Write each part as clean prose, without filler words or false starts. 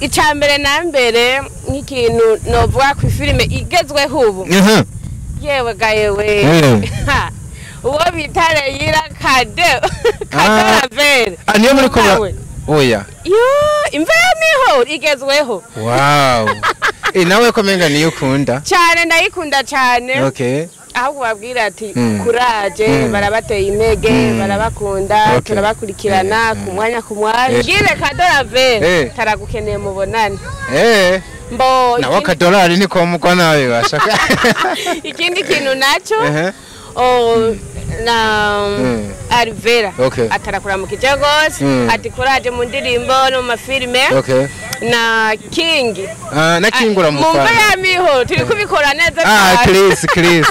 Icambere na mbere nk'ikintu novuga ku filime igezweho ubu. Yewe ga yewe. Uwo bitare yira kade Ravere. Ah, niyo muri ko oya. Yo, imva niho igezweho. Wow. Nawe ko menga niyo ukunda. Cyane ndayikunda cyane. Okay. Ahubwo babwira ati kuraje barabateye intege barabakunda turabakurikirana ku mwanya ku mwanya. Gire Kadoravere taragukeneye mubonane. Mbo nawe kadolari niko mugwa nawe bashaka. Ikindi kintu naco na Alvera atarakuramukije gose ati kuraje mu ndirimbo no mu mafilme. Na King. Na King uramufana. Mumva ya miho turi kubikora neza cyane. Chris Chris.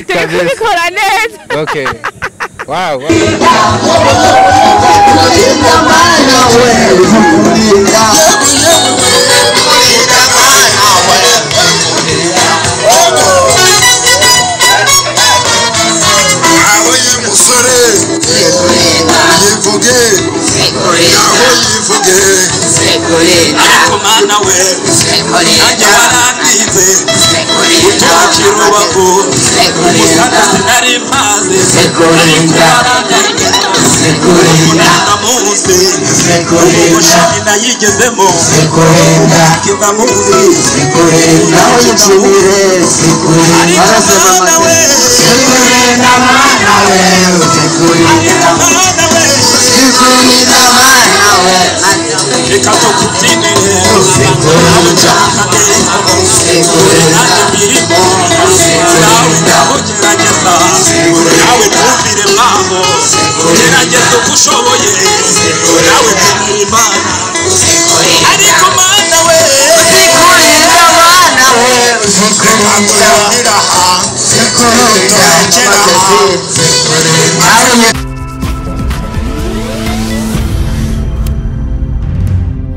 Turi kubikora neza. Okay. Wow.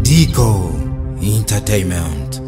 Dico Entertainment.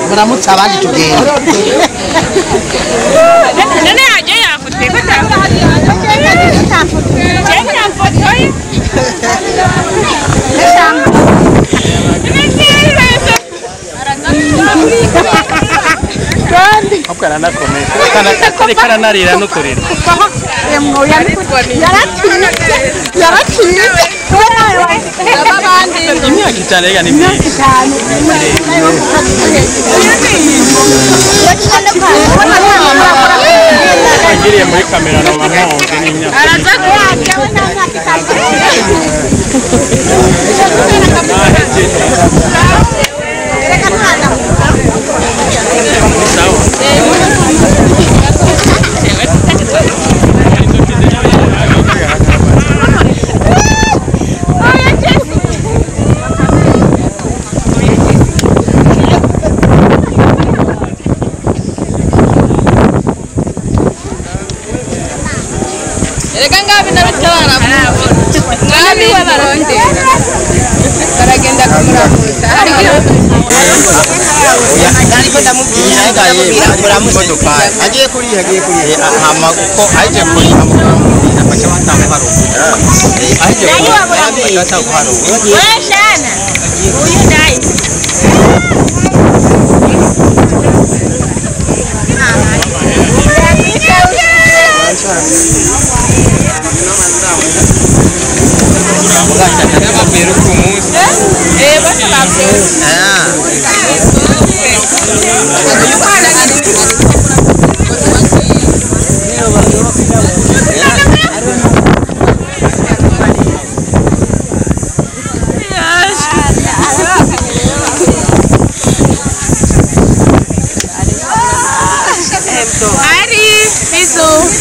Muramutse abandi tugenda. None aje yafotoye ko tafotoye. Ahubwo aranakomeye ariko aranarira n'uturira. Imyaka itanu rega ni myinshi. Wagiriye muri kamera na mama n'imyaka. Reka ngabi narutwara ngabi barondera baragenda kumuramutsa agiye kuriha hama kuko aje kuriha baca batanga haruka aje batanga haruka weshana uyu naye Ari, bisous.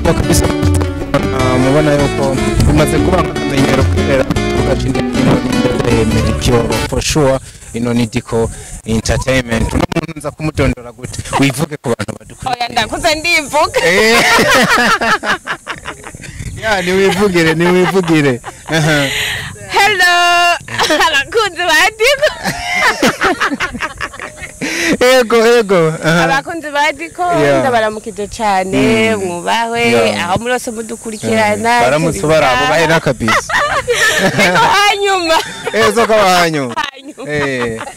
Kabisa mubona yuko bimaze kuba akamenyero kubera tugashinga ino for sure ino ni Diko Entertainment. Uno muntu nza kumutondora gute wivuge ku bantu badukuriye? Oya ndakuze ndivuga. Ya ni wivugire ni wivugire. Hello abakunzi ba Diko. Ego ego. Abakunzi ba Diko ndabaramukije cyane mwubahwe aho muri bose mudukurikirana. Baramutse barabo bahera kabisa. Ego hanyuma. Ezo kwa hanyuma.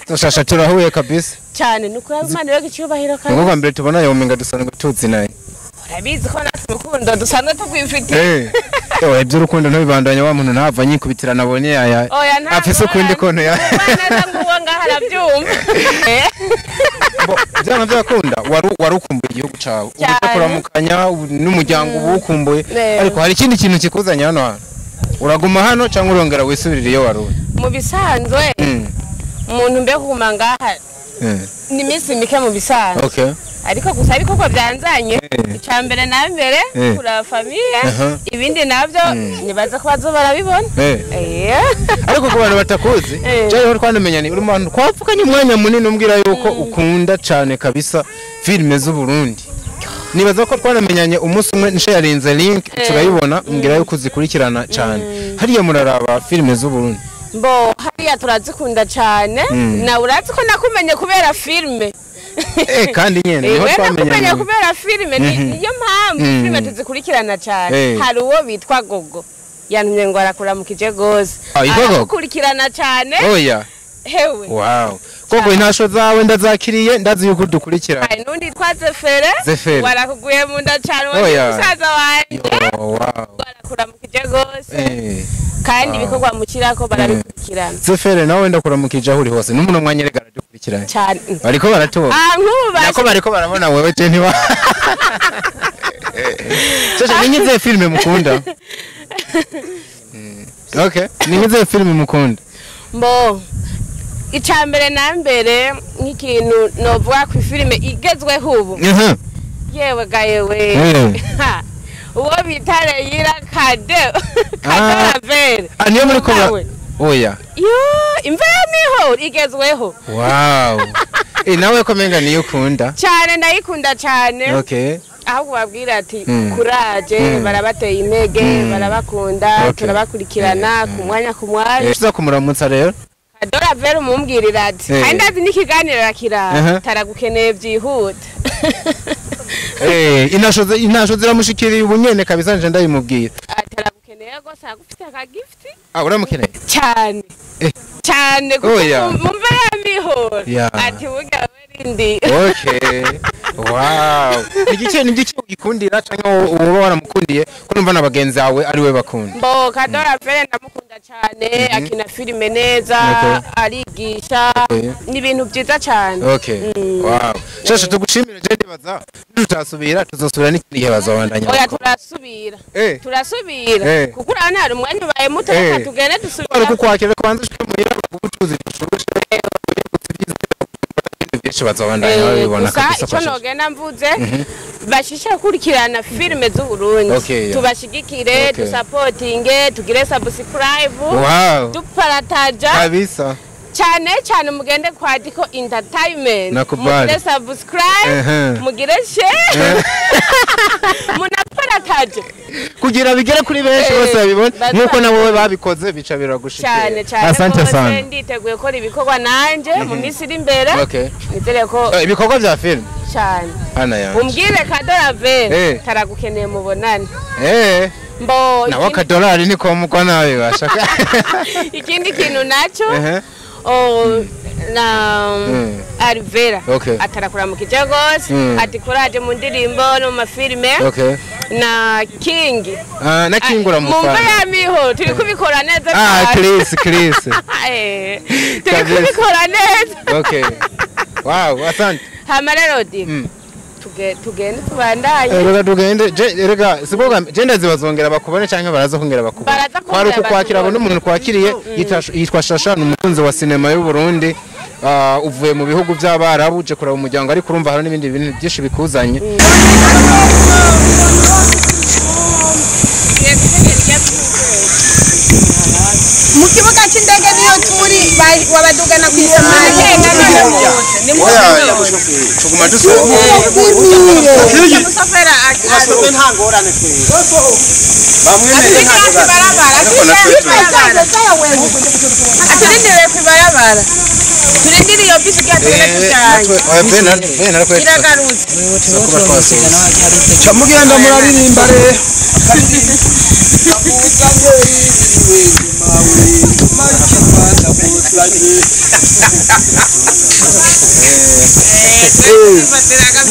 Tushasha turahuye kabisa. Cyane nuko Imana yo gicyubahiro kandi. Ngo mbere tubona yo menga dusanzwe tuzi naye. Urabizi ko natwe urukundo dusanzwe tukwifitiye. Ewe iby'urukundo ntibibandanya wa muntu ntava nyikubitira nabonye aya. Afise ukundi konto ya. Neza nguwo ngaha arabyumva. Byanga byakunda warukumbuye igihugu cawe. Ugukuramukanya n'umuryango ubukumbuye. Ariko hari ikindi kintu kikuzanya hano hano. Uraguma hano cyangwa urongera wisubirira iyo wari uri? Mu bisanzwe umuntu mbe kuguma ngaha ni iminsi mike mu bisanzwe. Okay. Ariko gusa ibikorwa byanzanye icya mbere na mbere kura famille ibindi navyo nibaza ko bazo barabibona. Ariko ku bantu batakuzi cyo twanamenye ni uri mu bantu twapfukanye umwanya munini umbwira yuko ukunda cyane kabisa filime z'u Burundi. Nibaza ko twanamenyanye umunsi umwe nsharinze link turayibona umbwira yuko uzikurikirana cyane. Hariya muraraba filime z'u Burundi? Mbo hariya turazikunda cyane na urazi ko nakumenye kubera filime. Kandi nyene niho twamenye kubera filime niyo mpamvu filime tuzikurikirana cyane. Hari uwo bitwa Gogo yantumye ngo arakuramukije gose arakurikirana cyane. Oya hewe wow Gogo intasho zawe ndazakiriye ndazi yuko dukurikirana. Hari nundi twa Zefere warakuguye mu nda cyane musaza wanje. Wow warakuramukije gose kandi ibikorwa mukirako barabikurikirana. Zefere nawe ndakuramukije aho uri hose n'umuntu mwanyerega aradukurikirana cyane. Bariko baratubona. Nako bariko barabona wewe je ntiba. Sasa ninyize filme mukunda. Okay, ni ngize filime mukunda. Mbo icambere na mbere nk'ikintu novuga ku filime igezweho ubu. Yewe ga yewe. Uwo bita Leila Kade. Kade. Ah, niyo muri ko. Oya. Yo, imvura niho igezweho. Wow. Nawe ko menga niyo ukunda. Cyane ndayikunda cyane. Okay. Ahubwo babwira ati kuraje barabateye intege barabakunda turabakurikirana ku mwanya ku mwanya. Tuza kumuramutsa rero. Kadora Vera umumbwirira ati kandi ndazi n'ikiganiro rakira taragukeneye byihuta. Inasho ziramushikiriye ubunyene kabisa nje ndayimubwira. Ataragukeneye gose agufite aka gift. Ah, uramukeneye? Cyane. Cyane kuko mumve yamihora. Ati burya werindi. Okay. Wow. Igice ni igice ugikundira canke uba waramukundiye ko numva nabagenzi bawe ari we bakunda. Mbo Kadora Vera ndamukunda cyane akina filime neza arigisha ni ibintu byiza cyane. Okay. Wow. Shasha tugushimire je ndibaza tutasubira tuzosubira n'ikindi gihe bazobandanya. Oya turasubira. Turasubira kuko urana hari umwanya ubaye muto reka tugende dusubira. Ariko kwakira kwanza ushike muhira bagubucuzi dushushe. Byinshi bazobandanya babibona kabisa. Icyo nogenda mvuze bashisha gukurikirana filime z'u Burundi tubashigikire dusapotinge tugire subscribe duparataja kabisa cyane cyane mugende kwa Diko Entertainment mugire subscribe mugire share munaparataje kugira bigere kuri benshi bose babibone nkuko nabo babikoze bica biragushikira cyane cyane. Asante sana. Nditeguye gukora ibikorwa nanje mu minsi iri imbere. Nizere ko ibikorwa bya film cyane hana yanjye umbwire Kadora Vera taragukeneye mubonane. Mbo nawe kadolari niko mugwa nawe bashaka. Ikindi kintu naco na Alvera atarakura mu kije gose ati kuraje mu ndirimbo no mu mafilme na King na King uramufana mumva yamiho turi kubikora neza cyane. Chris turi kubikora neza. Okay. Wow, asante. Hama rero tugende tubandanye. Rega tugende rega siboga je ndazibazongera bakubone canke baraza kongera bakubone. Kwari kukwakira abone umuntu kwakiriye yitwa Shasha ni umukunzi wa sinema y'u Burundi uvuye mu bihugu by'abarabu uje kuraba umuryango ariko urumva hari n'ibindi bintu byinshi bikuzanye. Mu kibuga cy'indege niyo turi wabadugana ku isamari. Tuguma dusohoka. Aturindiriye ku ibarabara. Turindiriye iyo bisi kugira tugende tujanye. Iragarutse. Mugenda muraririmba rero.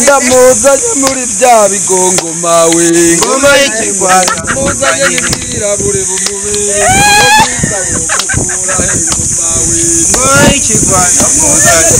Ndamuzanye muri bya bigongo mawe ngoma y'ikigwanya muzanye n'ibirabure bumubere ngoma y'ikigwanya muzanye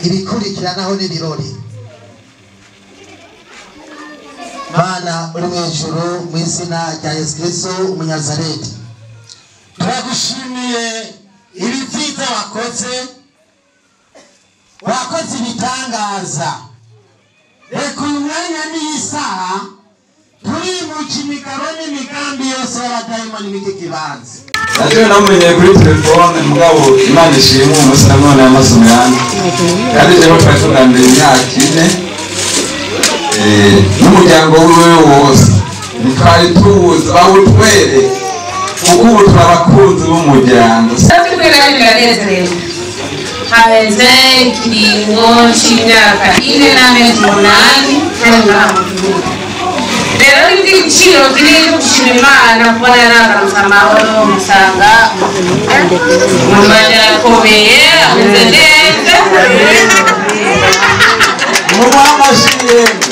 Ibikurikiranaho n'ibirori. Mana uri mu ijuru, mu izina rya Yesu Kristo Umunyazareti, turagushimiye ibi byiza wakoze, wakoze ibitangaza. Reka uyu mwanya n'iyi saha turimuka imigabo n'imigambi yose y'abadayimoni n'iki kibanza. Naje namumenye kuri telefone, mugabo Imana ishimwe umunsi namubona amaso yanjye, kandi jewe twari tuganiriye imyaka 4 n'umuryango wiwe wose ntitwari tuwuzi bawutwereke, kuko ubu turi abakunzi b'umuryango. Haheze ikiringo c'imyaka 4 n'amezi 8 ntari ngaha mu gihugu. Rero iby'igiciro kinini cyo gushima Imana kubona yaragarutse amahoro, musanga umwana arakomeye, ameze neza. Mumuhe amashyi yemwe,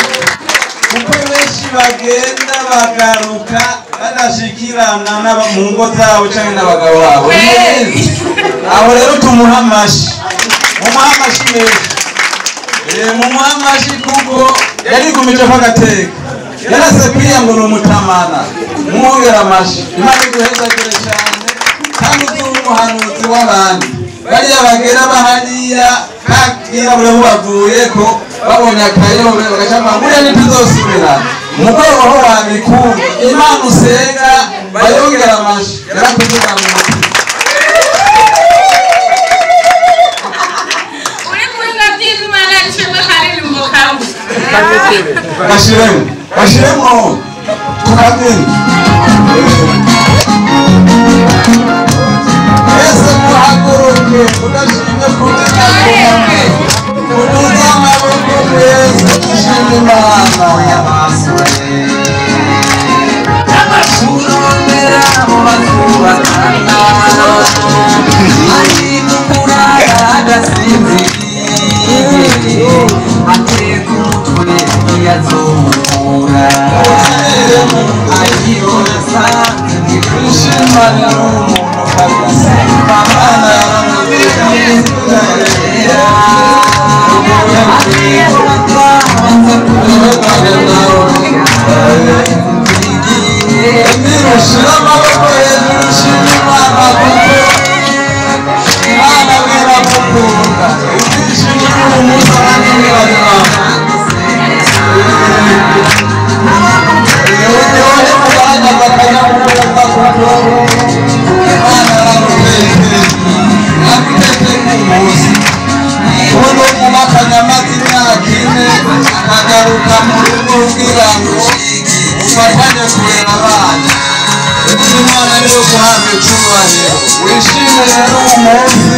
kuko benshi bagenda bagaruka badashikirana mu ngo zabo canke n'abagabo babo. Aho rero tumuha amashyi, mumuhe amashyi menshi, mumuhe amashyi kuko yarigumijeko agateka, yarase kwiya ngo ni umutamana. Mwongere amashyi. Imana iguhezagire cyane, kandi uzuba umuhanuzi w'abandi bariya bagera bahariya kakirabure bubavuyeko babonye akayobe bagaca bavuga buriya ntituzosubirana. Mugoroba ho wabikunda, Imana usenga bayongera amashyi, yarakuvuga mu mutima. Uri kuvuga byiza, Imana yashimwe karirimbo kamwe. Bashiremo, bashiremo tukabyina. Ese muhaguruke, udashimye kubyina kumwe, muduze amaboko mwese dushime Imana. Ushira amaboko hejuru ushima Imana, kuko Imana bwirakukunda. Ibyishimo by'uyu munsi abandi ntibabibona. Uryohe kugaragaza akanyamuneza kuko Imana yaragutekereje, yaragutekereje umunsi. Ubu ni akanyamazi imyaka 4 akagaruka mu rugo kugira ngo ufatanye kurera abana. Imana niyo guhabwa icyubahiro. Wishime rero uwo munsi,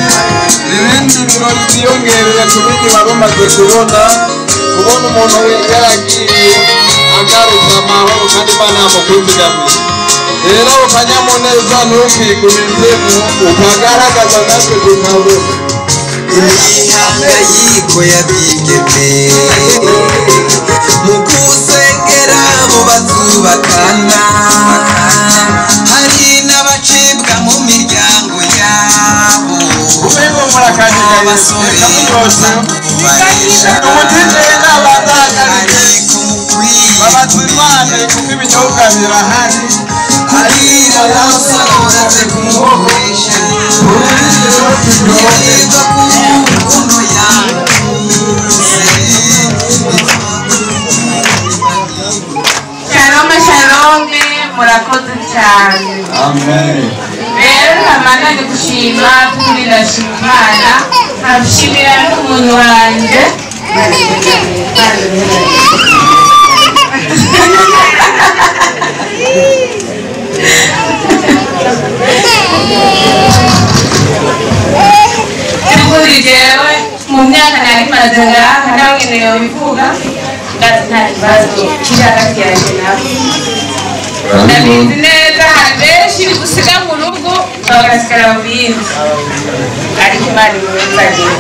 ibindi birori byiyongereye ku bindi wari umaze kubona, kubona umuntu yaragiye agarutse amahoro kandi Imana yamukwizigamiye. Rero ako kanyamuneza ntukigumizemo, ukagaragaza natwe tukabona. Imihangayiko yabigeme mu gusengera abo bazubakana, hari n'abacibwa mu miryango yabo. Abasore bakubarisha ariko mu Babazimane kuko ibinyobwa birahari, kugira abasohotse kumukoresha niba ku rukundo yakunze. Shalom shalom, murakoze cyane. Amen. Rero nkamana ni gushima, tukuri ndashima Imana, nkashimira n'umuntu wanjye. By'ukuri jewe mu myaka nari maze ngaha nawe nyene yobivuga, ndazi nta kibazo kiri hagati yanjye nawe. Ndabizi neza hari benshi gusiga mu rugo bagasigara mu bindi, ariko Imana imwenzagire.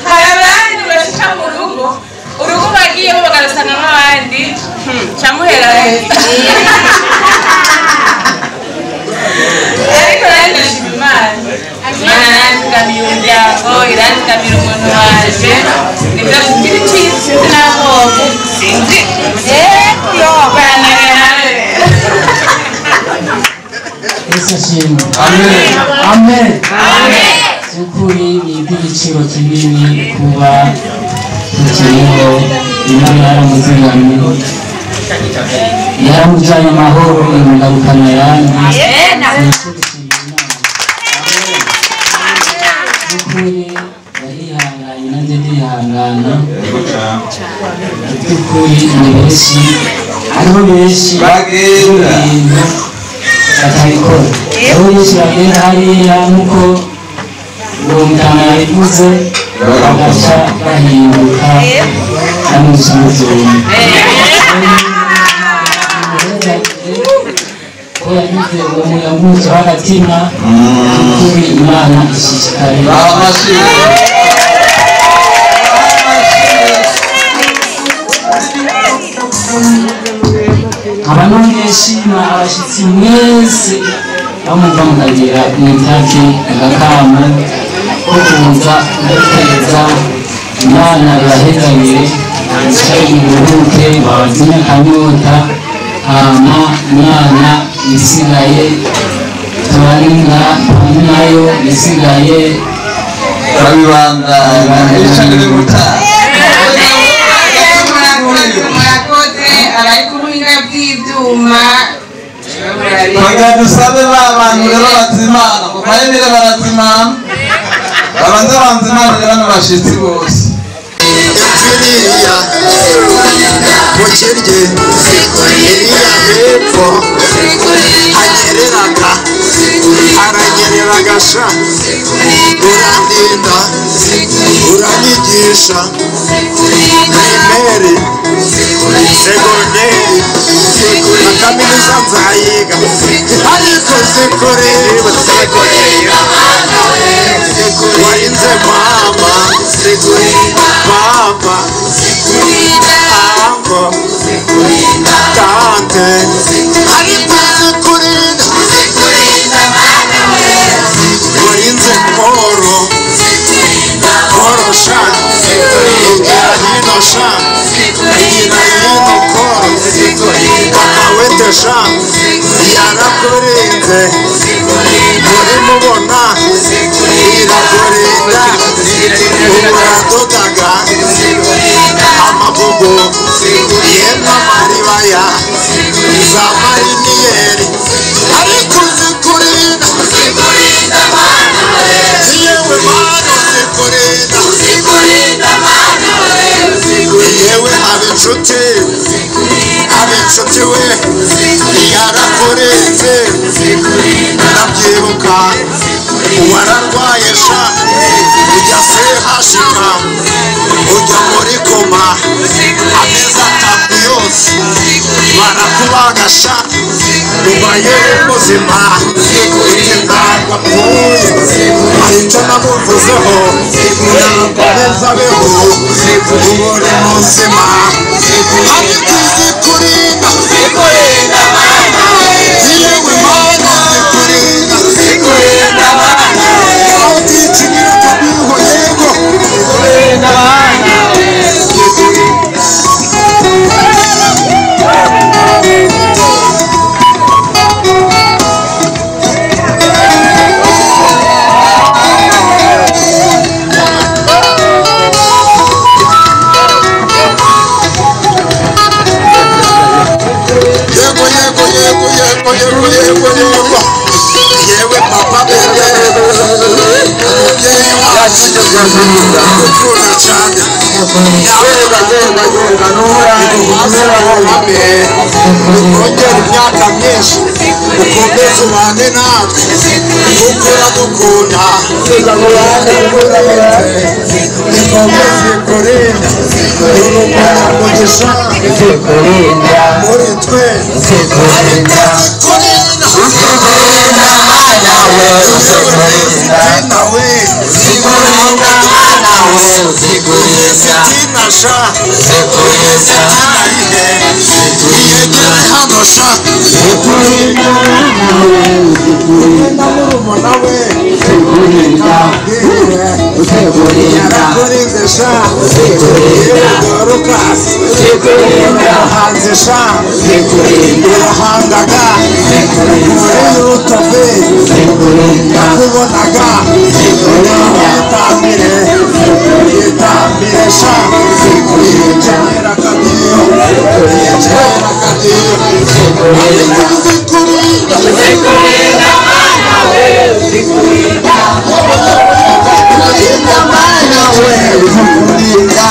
Hari abandi bashika mu rugo, urugo bagiyemo bakarusangamo abandi Camuhera ariko ndashima Imana. Imana yaranzigamiye umuryango, iranzigamira umuntu wanje, nibyo kugira icyiza sinzi naho sinzi Yesu ashimwe. Amen. Amen. By'ukuri ni iby'igiciro kinini kuba tukiriho. Imana yaramuzigamye, yaramujyanye amahoro, imugarukana ayandi. By'ukuri yarihanganye nanjye ndihangana. By'ukuri ni benshi, hariho benshi ibintu batabikora. Hariho benshi bagenda hariya nk'uko uwo muganga yabivuze, bagaca bahinduka n'umusunzumwe. Ko yagize uwo muyaguzo w'agatima, by'ukuri Imana ishishikare. Nkaba nongeye nshima abashyitsi mwese bamuva mukagera mwitavye agakamo ko kuza kuduteza. Imana ibahezagire, mwicare muruhuke, babazime akanyota, hama Imana isigaye tubane nayo, isigaye Murakoze abari ku buhinga bw'ibyuma. Twagira dusabe ba bantu rero bazimana, kuko bayemere barazimana, babanze banzimanire bano bashitsi bose. Iriya mukirye, iriya hepfo anyereraga, aranyereraga sha, urandinda, uranyigisha primaire, segonderi na kaminuza nzayiga, ariko zikorera warinze mama, papa, anko, tante, ariko zikurinda, warinze koro, koro sha, igira hino sha, igira hino koro, papa wete sha, yarakurinze, muri mubona, irakurinda, uradodaga, amabugo, yemwe amaribaya, za mariniyeri, ariko zikurinda, yewe mana zikurinda, yewe haba inshuti, haba inshuti we, yarakurinze, ndabyibuka, wararwaye sha, ujya sehashika, ujya muri koma, amezi atatu yose, barakubaga sha, ubaye muzima, uti ntabwo apfuye, hari icyo namuvuzeho, ntabwo ameze abeho, ubu uri muzima, ariko izikurinda, yewe mana zikurinda, utikinira akabiho yego. Yego yego yego yego yego yego yego yewe papa bebe, umubyeyi wacu ukunda cyane, ukongera imyaka myinshi, ukomeze ubane natwe, kuko uradukunda, ikomeze ikurinda, uri umugisha muri twe, ariko zikurinda, Sitina we, Sitina sha, Sitina ihe, sha Zikurinda nawe uzikurinda murumuna we Zikurinda Zikurinda yarakurinze sha Zikurinda Dorcas Zikurinda hanze sha Zikurinda urahangaga Zikurinda urutobe Zikurinda nakubonaga Zikurinda yitambire yitambire sha Zikurinda yera kadiyo yera kadiyo Zikurinda zikurinda Zikurinda mana we Zikurinda Zikurinda mana we Zikurinda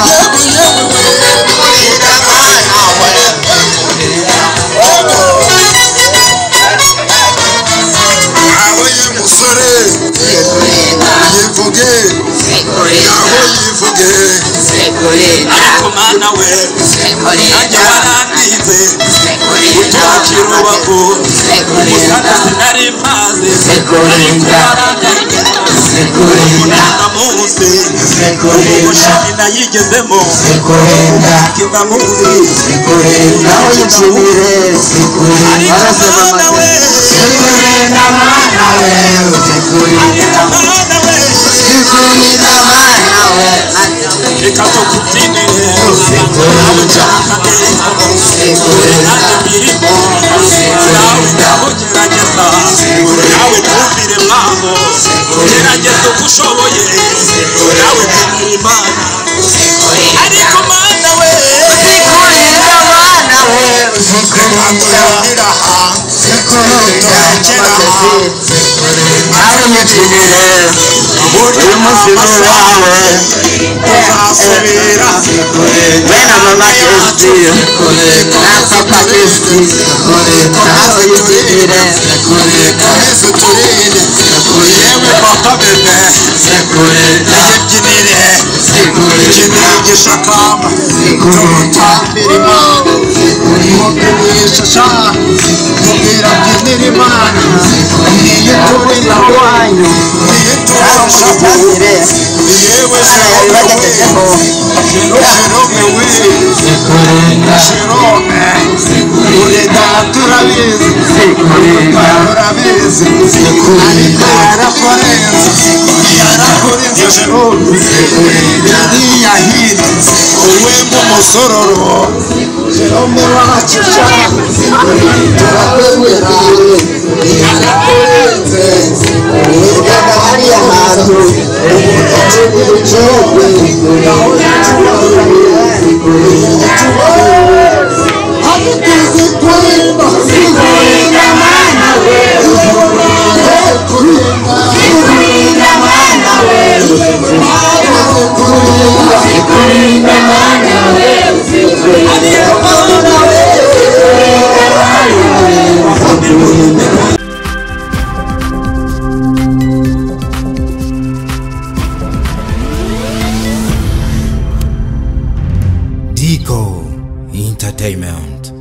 Zikurinda mana we aho y'umusore yivuge aho yivuge ariko mana we nanjye warandinze uturuka rubavu umusana sinari mpazi ariko warandinze ndamuzi umushami nayigezemo Zikurinda ndamuzi Zikurinda uyikinire Zikurinda ariko mana we Zikurinda mana we Zikurinda mana we Zikurinda mana we reka tukubyinire nawe nshaka neza nanjye mbirimo nawe ndamugerageza nawe ntumvire mwango gerageza uko ushoboye nawe tumira imana ariko mana we Zikurinda mana we Zikurinda Zikurinda Nawe uyikinire uyu munsi ni uwawe tuzasubira we na mama Kristi na papa Kristi nawe uyikinire komeza uturinde yewe papa bebe Zikurinda yibyinire Zikurinda igishakamba Zikurinda tumutambira imana mubyinira sha mubwira byinira imana niyo iturinda wanyu niyo itubashaho yewe Jerome we Jerome we Zikurinda Jerome uri data urabizi Zikurinda urabizi ariko yarakurenze yarakurenze Jerome iriya hino wowe nk'umusororo Jerome wacu sha turakwemera yarakurenze ugana hariya hantu ucogwe Zikurinda mana we Zikurinda mana we Zikurinda mana we Zikurinda mana we Zikurinda mana we Dico Entertainment.